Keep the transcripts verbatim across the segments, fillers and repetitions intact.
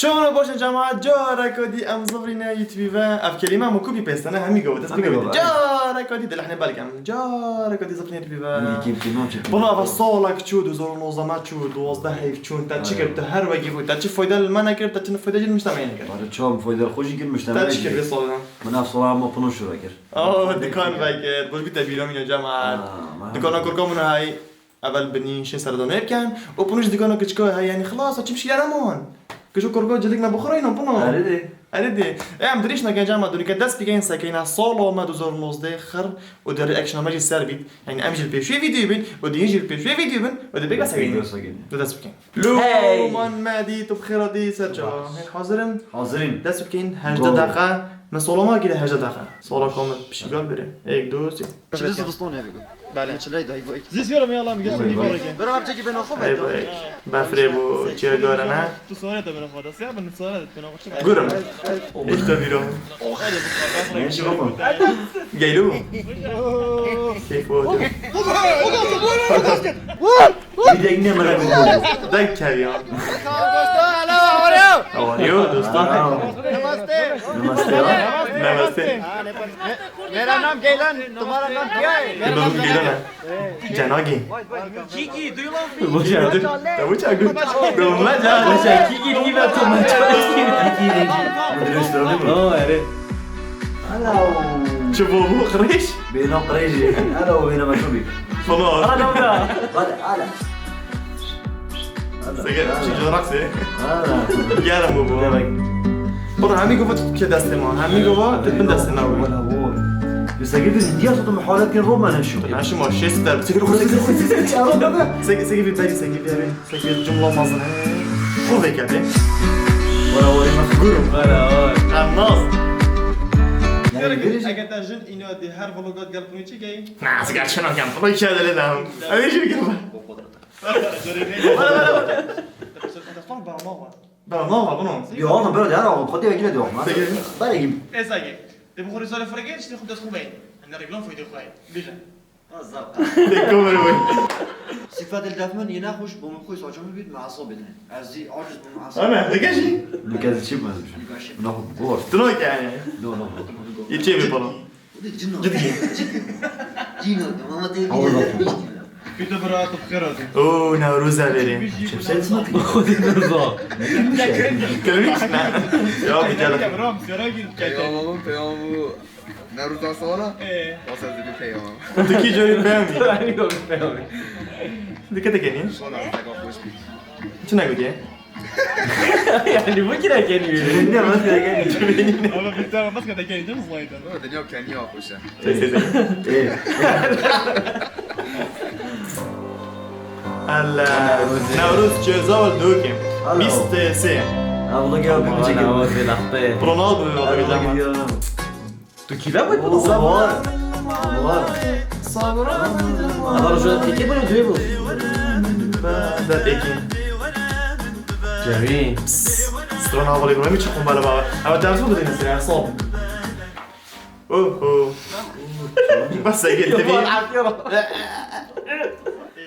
Şono baş e cemaat, careka dî em zivrîne YouTube ve. Ev kelîme hemû copy paste ne, hemî gava dest pê Hemî gava, gava. Careka dî dilehne belk em. Careka dî zivrîne YouTube ve. Hemî kîm kîm çi. Buna ava salek çû, du hezar û nozdeh me çû, duwazdeh heyv çûn. Te çi Aynen. kir, te her wekî bû. Te çi fayda li me nekir, te çi fayda jî li muştemê nekir. Barê çawa fayda xwe jî kir muştemê Te çi kir vê sala? Min ev sala hema pino şûra kir. Oh, Fayda dikan kir. vekir. Boş bî te bîra mîna cemaat. Ah, Dikana kurka min hay. Evel binî şê serdana bikin. Û pûnû ji dikana kiçika heye, yanî xilas, çi bişîre neman. Kişo kurka cilik me bixureyna, pûnû. Erê dê. Erê dê. E, em dirêj neke cama durike dest bikeyin sekeyna sala me du hezar û nozdeh xir û di reaction me jî ser bît. Yanî em jî li pêşiyê vîdyoyê bin û dîn jî li pêşiyê vîdyoyê bin û di bêka sekeyna. Vîdyo sekeyna. Di dest bikeyin. Hey! Luman me dî, tu bi xêra dî ser çava. Baş. Hên hazir in? Hazir in. Dest bikeyin, hejdeh Go. deqa. Me sala me kire hejdeh deqa. Sala komil pişigal bire. Ek, du, sê. Çile zivistan ya bigû. Bale. Çile dayı bu. Zî siyorum ya lan, geçin bir bareke. Bera hep çekip ben oxum Ey ettim. Bey, befrê bu çiye görene. Tu sonra da ben oxum da. Ya ben sonra da ben oxum. Gurun. İşte bir o. Ne işi oğlum? Geylu. Keyf bu. Bir de yine merak ediyorum. Denk gel ya. How are you? How are you, dostum? Namaste. Namaste. Namaste. मेरा नाम गैलन, तुम्हारा नाम क्या है? Benim adım Geylan ha. Cenagi. Kiki, do you love me? Bu çadır. Ya bu çadır. Doğumla can. Bu çadır. Kiki, do you love me? Kiki, Kiki. Bu dürüst olur mu? Aa, evet. Hello. Çubuğu bu kırış. Beyna kırıcı. Hello, beyna meşrubi. Bunu. Hello da. Hadi, hala. Sege, çi corak se. Ha. Yaram bu bu. Demek. Bana hemi gova tut ke destê ma. Hemi gova tut bin destê ma. Wala bu. Sege bir diya tutum halet ke Roma ne şu. Na şu ma şeş der. Sege, sege, sege, sege, sege, sege, bir beri, sege, bir beri. Sege, cümle mazın. Kur ve kete. Wala wala. Gurum. Wala wala. Anlas. Yani bir şey. Eger te jin ino di her vlogat gel punu çi gey? Na, sege, şuna gel. Bunu kede le dam. Abi şu gel. Wala, wala, wala. Te fal bernawa. Bernawa, bunu. Yo, oğlum, böyle değil oğlum. Hadi gel, hadi oğlum. Hadi. Böyle gibi. Esa gel. De bu xorî zalê fırgê, işte xu dest xu beyin. Hani reklam fayda xu. Bize. Azap. Teşekkür ederim. Sifet el defmen yine hoş, bu mu koy saçımı bit, maasab edin. Ez zî aciz bu maasab. Ana, ne kaçı? Ne kaçı çıkmaz. Ne kaçı. Ne bu? Tu ne yani? No, no, no. İçe bir falan. Cin oldu. Cin oldu. Ama değil. Hava bak. Kötü bir rahatlık yaratın. Oo, Newroz everi. Çimsel ismi. Newroz. Kelime işte. Ya bir kere. Peygamım, peygamı. Newrozdan sonra. Ee. Wasa zibî peygamı. Dikî carî peygamı. Dikkat et kendine. Sonra hoş bir. Çi ne godiye? Yani bu kira geliyor. Cebinde maske geliyor. Ama bir tane maske de geldi mi zaten? Ama dünya kendi yapmış ya. Sê, sê, sê. Ê. Allah. Newroz çi, zava li dûr ke. Alo. Bîst sê. Ha, bu da gel bir çekelim. Ronaldo bu. Alo, gidiyor. Tu kî ve bû? Oğlum, var. Var. Sabır. Ama şu an eki bana diyor bu. Ben de eki. Cemî. Strana havalı bir mi çıkın bana baba? Ama ters oldu dedin sen, sol. Oho. Bas sen gel tabii.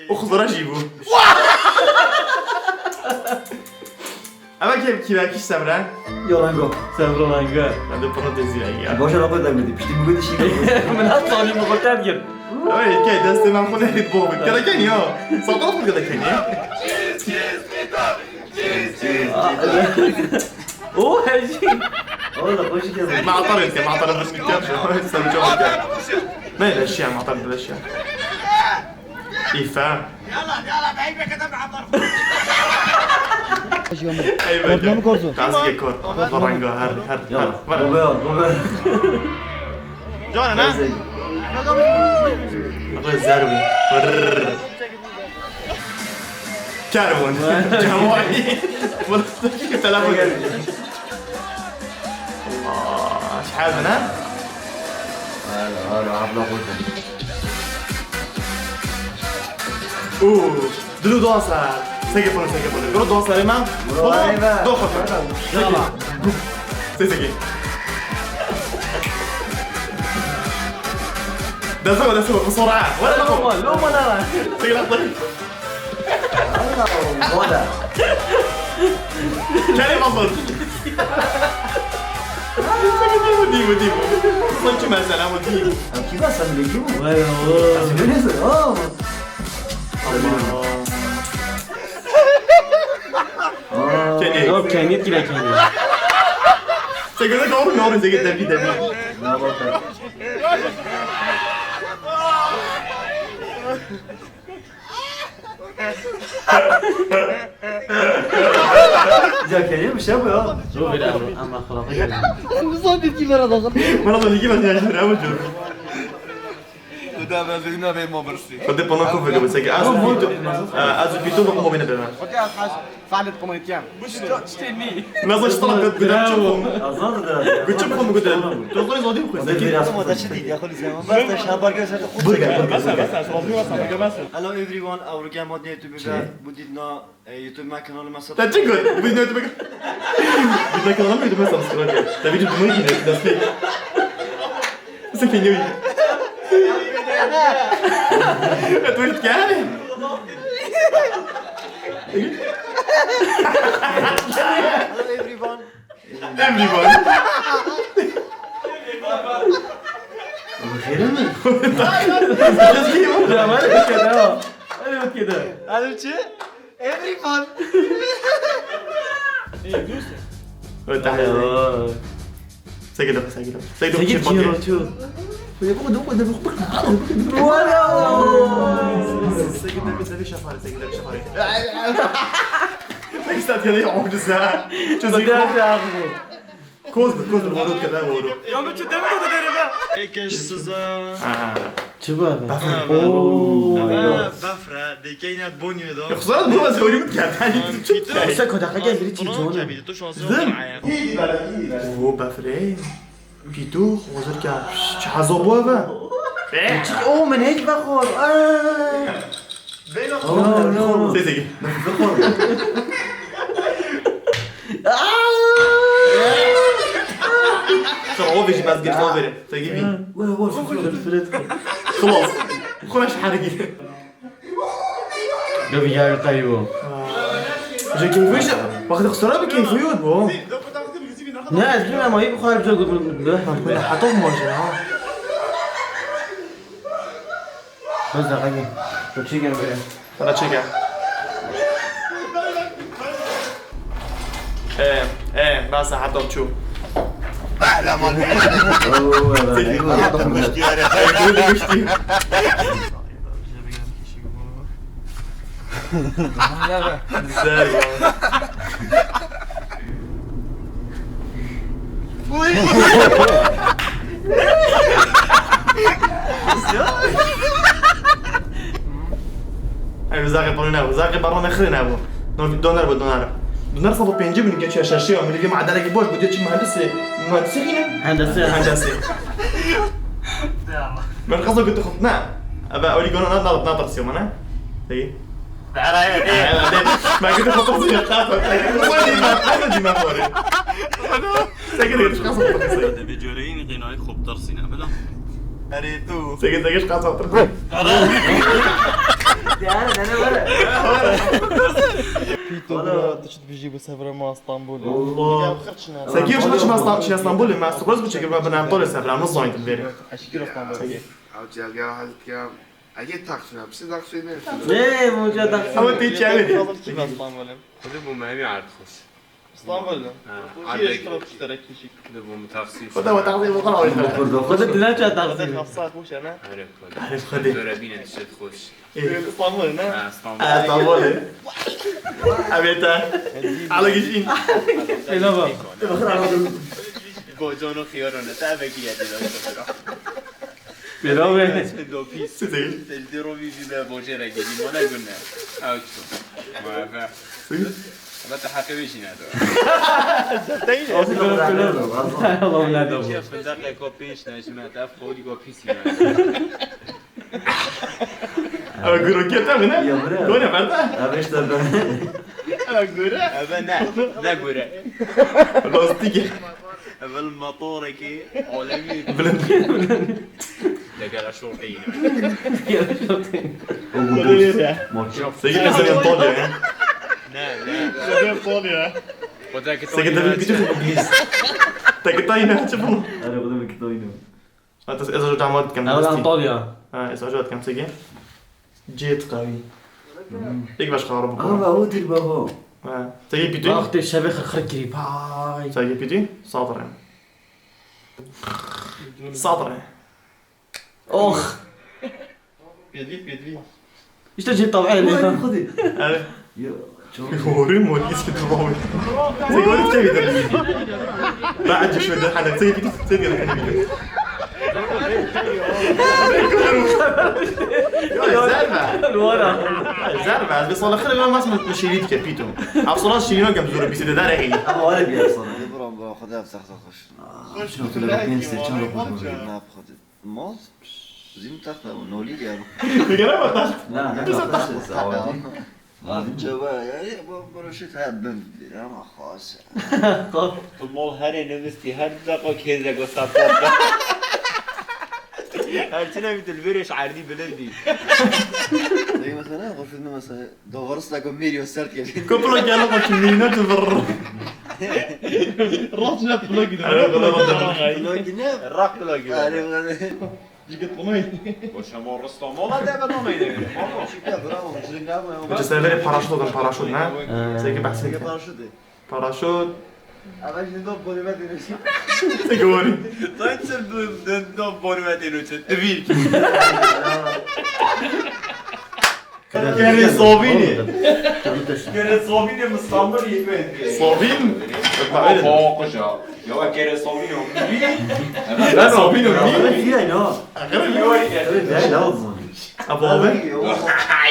O kızlara şey bu. Ama ki kira kiş Semra. Yorango. Semra Langa. Ben de para tezi ya. Boşa lafı da gidi. Pişti bu gidi şey. Min hat sani bu kurtar gir. Ay, ke destê me xwe nehêt bo. Gereken ya. Sağ taraf mı gereken ya? O her şey. Oğlum, hoş geldin. Matar ülke, matar ülke. Sen çok ülke. Ne, leşya, matar leşya. İfa. Yalla, yalla, ben bir kadın bir haber. Eyvallah. Korkma mı korktu? Kaskê kor. Varanga, her, her, her. Yalla. Var. Baba, baba. Cana ne? Rezil. Rezervi. Rrrr. Kervin. Cemali. Bunu telefon. Allah, şahane. Hala, hala, abla burada. Ooh, dulu dosa. Sege pone, sege pone. Dulu dosa, rema. Vay be. Dosa. Yalla. Seseki. Dasa, dasa, بسرعة. ولا لوما، لوما أنا. Sege la. Allah, valla. Kerem abla. Dî bu, dî bu. Sen kim mesela bu dî? Em kî ben, sen bile kim? Vay Allah. Sen bile sen? Aa. Kenê. Yok, kenê bile kenê. Sen göze doğru mu? Doğru, sen git debi debi. Ya Kerim, bir şey bu ya. Yok, öyle ama, ama kulaklık. Bana da iki ben yaşlı ama çok. Tu da ben zeyna ve mo birsi. Xwedê pana xwe veke, wisa ki ez û Pîto, ez û Pîto bi xwe bîne bêne. Xwedê ez hez faaliyet xwe nîtiyan. Çi tê nî? Nasıl işte lan, gudem çok mu? Azad da. Gudem çok mu gudem? Doktor zor değil mi? Biraz. Ama da çi değil ya, xwedî zaman. Bas da şabar göster. Burger, burger, burger. Hello everyone, our game on YouTube. Bu didna E, YouTube me kanalê me subscribe. Te çi got? Bu ne demek? Bu ne kanalê me YouTube me subscribe. Te video dumayı yine, nasıl? Nasıl keniyor? Tu git gel. Hello everyone. Everyone. Xêr e mi? Tamam, hadi keda. Hadi keda. Hadi çi? Everyone. Hey, dude. Oi, tá. Hello. Segue, segue. Segue, segue, segue. Segue, segue, segue, şafari, segue, segue, şafari. Segue, segue, segue, segue. Koz bir, koz bir, vurur kadar vurur. Ya bu çi demek o da derim ha? Ekeş size. Ha. Çi bu abi? Bafra. Oo. Ha, bafra. Dekeyna bonyo da. Yoksa bu nasıl oyun geldi? Hani Türkçe. Yoksa kodaka gel biri çi çonu. Zim. İyi gider, iyi gider. Oo, bafre. Pîto, xozirka, çi heza bû eve? Çi, o min hêj vexwar. Aa! Sesê ki. Vexwar. Aa! Xira, o vêjî, ez girî, o vêrê. Sesê ki. Were, were, fret, fret. Xilas. Xwe ji herikî. Gavî yarî qeybo. Ji keyfê ji, wextê xwe sora bi keyfê yot bû. Ne, ez bilmem, ayı bu kadar güzel götürdüm. Böyle hata mı var ya? Bas da kayın. Çekil böyle. Sana çeker. Ee, ee, ben sana hatta çu. Ahla mal. Oo, evet. Çekil. Adam düştü yani. Ay, bu da düştü. Güzel ya. Uy. Ay, uzakê polo ne bu? Uzakê barna mexirê ne bu? Doner bu, doner. Doner sabo pêncî bin geçiyor şaşıyor. Milli bir madara gibi boş, bu diyor ki mühendisi. Mühendisi yine? Hendesi. Hendesi. Ya Allah. Ben kazan götü xutna. Ebe, öyle gönül ne alıp ne atırsın bana? Değil. Deraya değil. Ma gidip otursun ya. Sen gidip otursun. Dibê coreyînî qînayî xwe bi tirsîne, bila. Erê tu. Sen gidip otursun. Pîto bira, tu çi dibêjî bi sevra ma Stenbolê? Allah. Ya xirçine. Sen gidip otursun, ma Sten-, şey, Stenbolê, ma Stenbolê bu çekir, ma bin Anatolya sevra, nasıl zaydım beri? Eşkira Stenbolê. Ew cêlgera hez dikim. Ege taxsûna, piştî taxsûyê me. Ê, moca taxsû. Ama tê çavi. Fazla çi bas lan böyle. Xwedê bû me hemî erd xweş. İstanbul'da. Ha, Şiye erdek. Şıkır pişterek kişi. Xwedê bû me taxsî. Xwedê we taxsî bu kadar oyun. Xwedê dilen ça taxsî. Xwedê hafsa xweş e ne? Arif Xwedê. Arif Xwedê. Zora bîne tişt xweş. Ê. İstanbul ne? Ha, İstanbul. Ha, İstanbul. Evet ha. Ala gijin. Ela bak. Bocano xiyaro ne. Tabii ki yedi. Bêra wê. Dopîs. Sitê. Te li dê rovî jî be bojê re gelî, mane gune. Ew çû. Ma eve. Eve te heqê wê jî nedo. Ew ne do. Findaqeko pênc ne ji me, te ev xolîko pîsî ne. Ev gurokê te mi ne? Ya bira. Gone berda. Ev işte ben. Ev gure. Eve ne? Ne gure? Lastîk e. Evel motorekî alemî. Bilind. Degera şorteyî. Degera şorteyî. Motor. Seyir mesela Antalya ya. Ne, ne. Şaka yaptı ya. Seke devî pîtû bigihîst. Te kitayî ne çi bû? Erê, xwe de min kitayî ne. Hatta ez ajo dama dikem. Ew Antalya. Ha, ez ajo dikem seke. Cê diqewî. Tek baş xaro bû. Ama o dir baba. Ha, seke pîtû. Wextê şevê xirxir kirî, pay. Seke pîtû, sadre. Sadre. Ox. Pêdivî, pêdivî. İşte cê tavayê lê. Xwedî. Evet. Ya, çok. Horî morî iskit bavê. Sen gördün mi? Ben acı şöyle hadi sen bir sen bir. Ya zerbe. Duvara. Zerbe. Bir sonra xırı ben basma şirin ke pîtû. Hafsala şirin o göm zor bir şey de der. Ama öyle bir yapsana. Buram bu kadar yapsak da hoş. Hoş. Şunu tüle bir seçen de hoş. Ne yapalım? Mal? Zî min texta bû, nolî diya bû. Digere me text. Na, ne text, text, text, text. Abi, ceva, yani, bu, bu şey, ha, bin, ama xas. Tu mal herê nivistî, her deqa kêzek o sapata. Her çi nevî tu li vê rêş erdî bilind bî. Dayı mesela, xwe filmi mesela, Doğrusu da meriyo sert geliyor. Kopula gel ama kimliğine tu vurur. Rast ne pula gidiyor. Evet, evet, evet. Pula gidiyor. Rak pula gidiyor. Yani, yani. Ceket bunu. Boşa morris to mola de ben onu yedim. Çıkıyor, bravo, muzin ne yapıyor? Hoca sen verip paraşüt oldun, paraşüt ne? Ee. Sen ki bahsin. Çıkıyor paraşüt de. Paraşüt. Ama şimdi top bonime dönüyorsun. Sen ki var. Sen sen bu dön top bonime dönüyorsun. Devir. Kerê Sovînê. Kerê Sovînê min Stenbolê yê pê. Sovîn? Ama fawqişa. Ya kerê Sovînê o. Ben Sovînê o. Fiyayno. Yorî kerê. Fiyayno. Abi abi.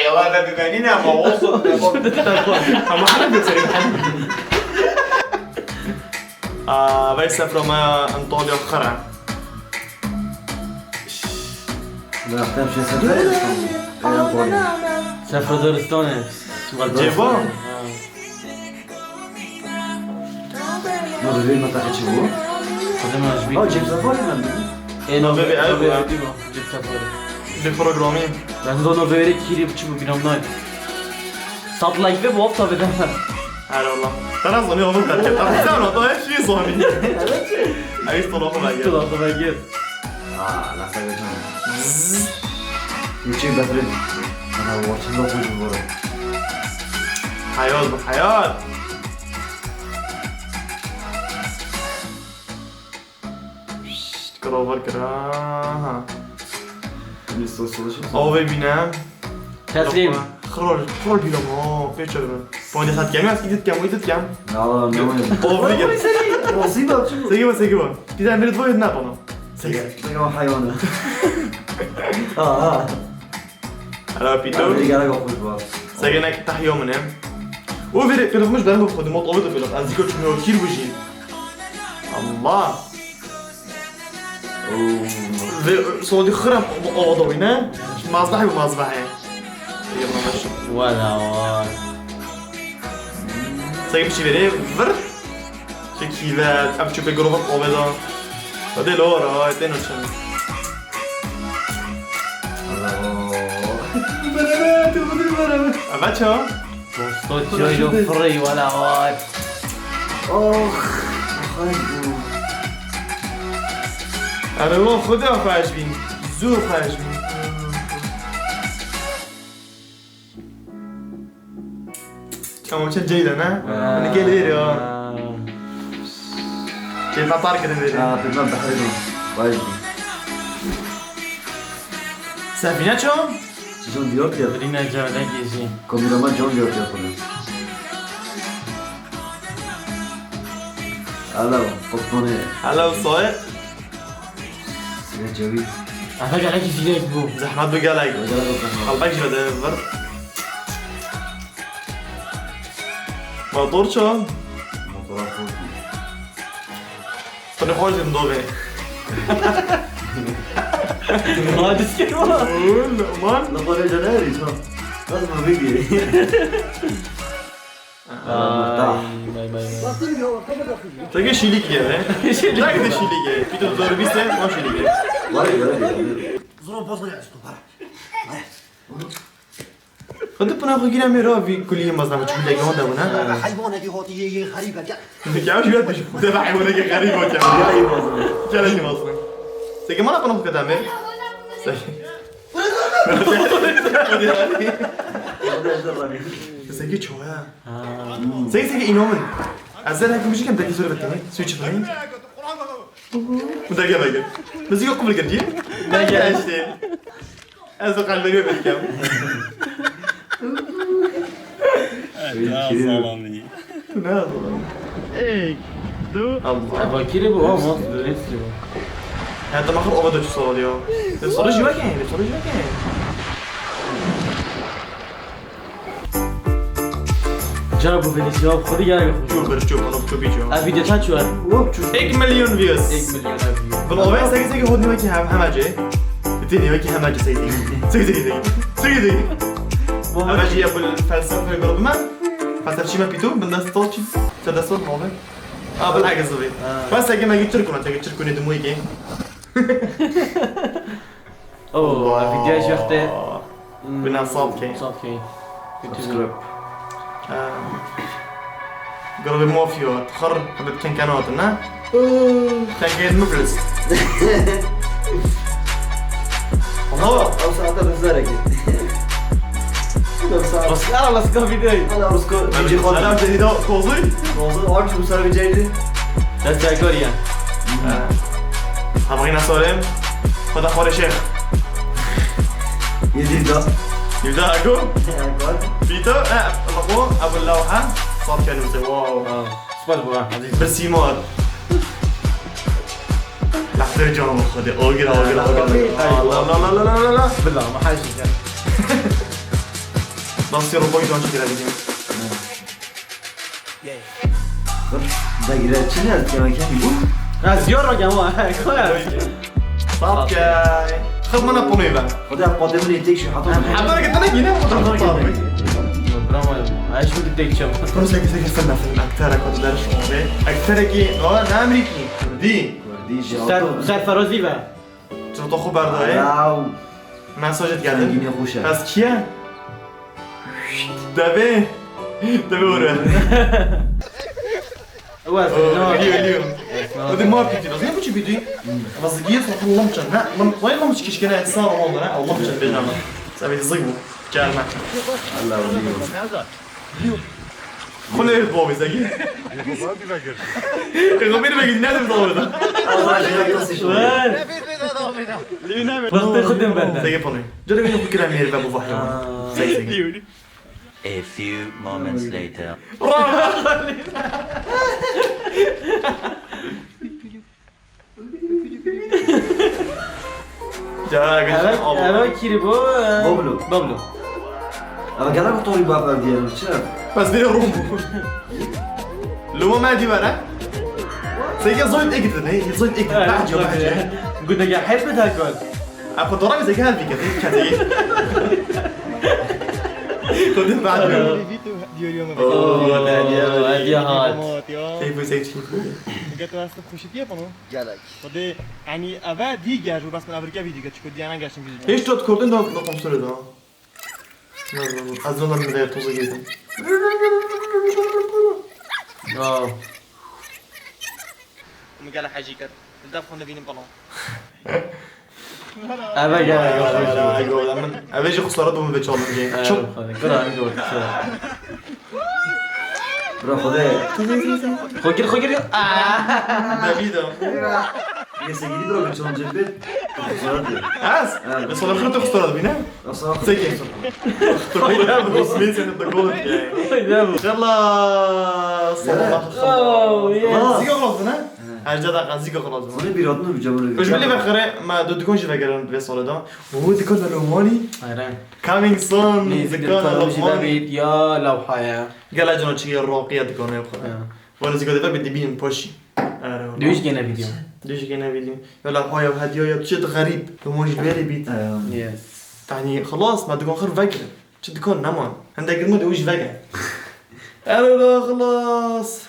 Ya abi bibenîne ama olsun. Ama hadi götürelim. Aa, vay sefra me Antalya xira. Sefredaristanê. Cêba? Ha. No, vê me teqe çi bû? Xwedê me ji bîr. Ha, cêb sefarê me. Ê, no, vê, vê, ew, ew, ew. Cêb sefarê. Bi programî. Ben de no vê kîrî çi bû, bînam nayê. Sat like ve bu hafta bir daha. Her Allah. Te ne zanî oğlum terk et. Sen o da hep şey zanî. Ay işte lafı ben gel. Lafı ben gel. Aa, lafı ben gel. Yüksek befrin. Ana ortasında koydum bu arada. Hayal bak hayal. Şşt, kira var kira. Ha. Avê bîne. Teslîm. Xral, xral bîne ma, pê çevre. Pande xet kem, ez îdit kem, îdit kem. Ya Allah, ne var? Avê gel. Nasıl bak şimdi? Segi bak, segi bak. Bir tane bir dvoy ne yapalım? Segi. Segi o hayvanı. Aha. Hala pîto. Abi, gerek yok bu. Segi ne tahyo mu ne? O veri, pêlixmiş ben bu xwedî mot avê de pêlix. Ez dîka çûme kîr bijî. Allah. Oo. Ve Saudî xirem bu avada oyna. Mazbah bu mazbah. Wala vay. Segi bir şey veri. Vır. Çekî ve ev çöpe grova aveda. Hadi lo ra, teno çen. Merhaba, tu budur merhaba. Ava ça? Dosto, çiyo firî, wala vay. Oh, xweş bû. Erê, wa xwedê xweş bîn. Zû xweş bîn. Çamoçe Ceyda, ne? Ha. Hani gel ver ya. Ceyda par kirin veri. Ha, bilmem, behrê bû. Xweş bû. Sefîne ço? John Diyar diye. Rîna Cavlekê jî. Kameraman John Diyar diye bunu. Hello, Osman'ı. Hello, Said. Sine Cevî. Efe gelek jî lêk bû. Zehmet bi gelek. Gelek zehmet. Xelbek jî de vir. Motor ço? Motora xwe. Xwedê xweş dibin dovê. Hadis kir wala. Oğlum, aman. La bana caner hiç ha. Nasıl bu bilgi? Ay, may, may, may. Teke şilik ye be. Şilik. Teke de şilik ye. Bir de zor bir sen, o şilik ye. Var ya, var ya. Zor olmaz ya, para. Qedi pina xwe gîna mêra vî kuliyê mezin, çi kuliyê gewan de bûne. Heywanekî hatiye yê xerîbe, gel. Gel, ji ber bêjim. Te be heywanekî xerîb o, gel. Gel, heywan. Gel, heywan. Seke mana pina xwe kete mêr. Seke. Seke çoya. Seke, seke îno min. Ez zer hekim jî kem tekî zor bitim. Suyu çi fenê? Bu da gel, gel. Bizi yok mu geldi? Ne gel işte. Ez o kalbe göbek ya. Ya salam iyi. Ne yapalım? Ey, du. Allah. Fakiri bu ama. Ya tamam, o da çok sağ ol ya. Soru jiwa ki, soru jiwa ki. Cara bu beni cevap xwedî gelek xweş. Çû bir çû pano çû bî çû. Ev video çend çû ev? Wop çû. Ek milyon views. Ek milyon ev views. Bin ove seki seki hot nîvekî hem hemece. Ti nîvekî hemece seki seki. Seki seki seki. Seki seki. Hemece ya bil felsefe grubu me. Felsefçi me pîto bin dest sal çî. Te dest sal ove. A bil egizli. Bas seki me git Türk ona, te git Türk ne dumuyki. Oo, Allah. Ev video ji wextê, hmm, bina sal key. Sal key. Subscribe. Em, Grubê Mafya, xir, hebe tenke natin, ne? Tenke ez muflis. Ama o saate bizlere git. Ruska, ala ruska videoyu. Ala ruska, video. Adam dedi de kozun. Kozun, aç bu sarı bir ceydi. Destekler ya. Hava yine sorayım. Xweda xwarê şêx. Yedî da. Yedî da ku? Pîto, e, Rebo, Ebu Lewha, saf kendimize, wow. Süper bu ha. Bir sîmar. Lafları canım xwedê, ogira, ogira, ogira. Allah, Allah, Allah, Allah, Allah. Bila, ama her şey. Nasıl Rebo'yu can çekir abicim? Dur. Da girer, çi ne yaptı ya, kendi bu? Ha, ziyor bak ama. Sap gel. Xil mana ponoyu ben. Hadi ya, Pademir tek şey, hata. Hata gitene yine mi? Bravo ya. Ay şimdi tek çam. Prosa gitse gitse nasıl? Aktara kodular şu anda. Aktara ki, no, ne Ameriki? Kurdi. Kurdi, Ser, Serferazi be. Çiroto xwe berdaye. Wow. Mesajê geldi. Sengînê xweş e. Ez kî ye? Devê. Devê were. Ew ez biliyorum. Hadi ma pîtî. Ne bu çi pîtî? Vazgeçiyorsun Allah'ım can. Ne? Lan vay lan çıkışkene etsa Allah'ım ne? Allah'ım can benim. Sen bir zık bu. Gelme. Allah Allah. Xulê bavê zegî. Xulê vegî ne de bavê da. Wextê xwe dên berde. Zegî pano. Cara beni xwe kira mêr ve bu vahya. Zegî zegî. A few moments later. Cara, eve, eve kiri bu, e, Boblo. Boblo. Ama gelen bu tori baba diyelim, çi? Bas bir rum. Luma me di vara. Seke zoyt ekti ne? Zoyt ekti. Bence bence. Gudege hep mi takon? Apa dora bize gel bir kere. Kedi. Kedi bence. Oo, hediye, hediye hat. Keyfi seçim. Gelek. Xwedê, yanî, eve dîger û bes min evirke vîdî ke çiko diyana gerçin vîdî. Hiç tot kurdun da, da komşuları da. Ne zaman? Az zaman bir de tozu girdim. Ya. Min gele hecî kir. Li dev xwe nivînim balo. Eve gel, eve gel. Eve jî xusara dû min vê challenge. Çop. Bira, Xwedê. Xwe gir, xwe gir. Devî de. Yê sevgili bro, bir challenge pê. Xusara dû. Ez? Evet. Mesela xirtê xusara dû, ne? Xusara dû. Seke. Xirtê xusara dû. Xelas. Oh, yes. Zîga xelas ne? Her ca da zîga xelas. Xwedê bir adını bir camını. Kuş bile vexere, ma du dikon jî vegerin vê sala da. Bu dikon da Lomani. Aynen. Coming soon. Dikon da Lomani. Ya lewhaya. Gela cana çi roqiya dikon ya xwe. Ya. Vana zîga de ve dibînin paşî. Duyuş gene video. Duyuş gene video. Ya lewhaya hediya ya çi de xerîb. Lomani jî böyle bit. Yes. Tanî xelas, ma dikon xir vegirin. Çi dikon neman. Hende girmo de wî jî vege. Ero da xelas.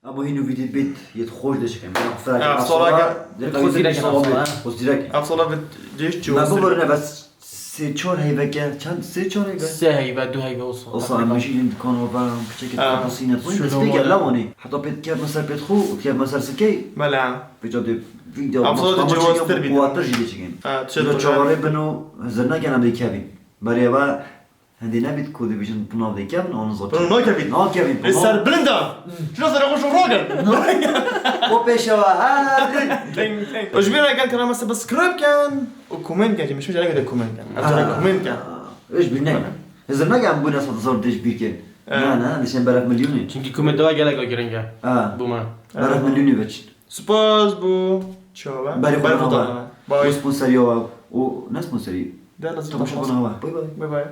Ama hîn û vîdî bit, yê xweş de çekim. Ben xwe ferek. Ev sola ge-, xwe zîrek, xwe zîrek. Ev sola bit, cêş çi. Me biborine bes Sê çar heyveke, çend? Sê çar heyve? Sê heyve, du heyve olsun. Olsa em jî yên dikan û ve em piçekê Ha. dixwe xwe sînet xwe. Şûlo Piçekê mole. lewonê. Heta pê dikevme ser pê dixwe û dikevme ser sikey. Bele. Pêça dê vîdeo Em zor maçtan dicewaztir çekin bînin. Quwattir jî dê çekin. Ha, tu Bila çet çawarê bin û hizir nekin em dê kevin. Berê ve hindê nebît ku dibêjin tu nav dê kevin, an zor. Bunu nakevin. Nakevin. Ê ser bilinda. Şuna ser xwe şo rogen. O pêşewa. Ha. Teng teng. Ji bîra gel kanala subscribe ken. O comment ken. Ji mişme jere de comment ken. Em sana comment ken. Ej bir ne? Hizir nekin bu nasıl zor dej bir ken. Evet. Na na, dişen beref milyonî. Çünkü komedi gelek o giringe. Ha. Bu ma. Beref milyonî veç. Spas bu. Çava. Berê xwe Berê xwe dana. dana. Bu Bye. sponsoriya wa. O ne sponsori? Dela Tamaşa bana wa. Bye bye. Bye bye.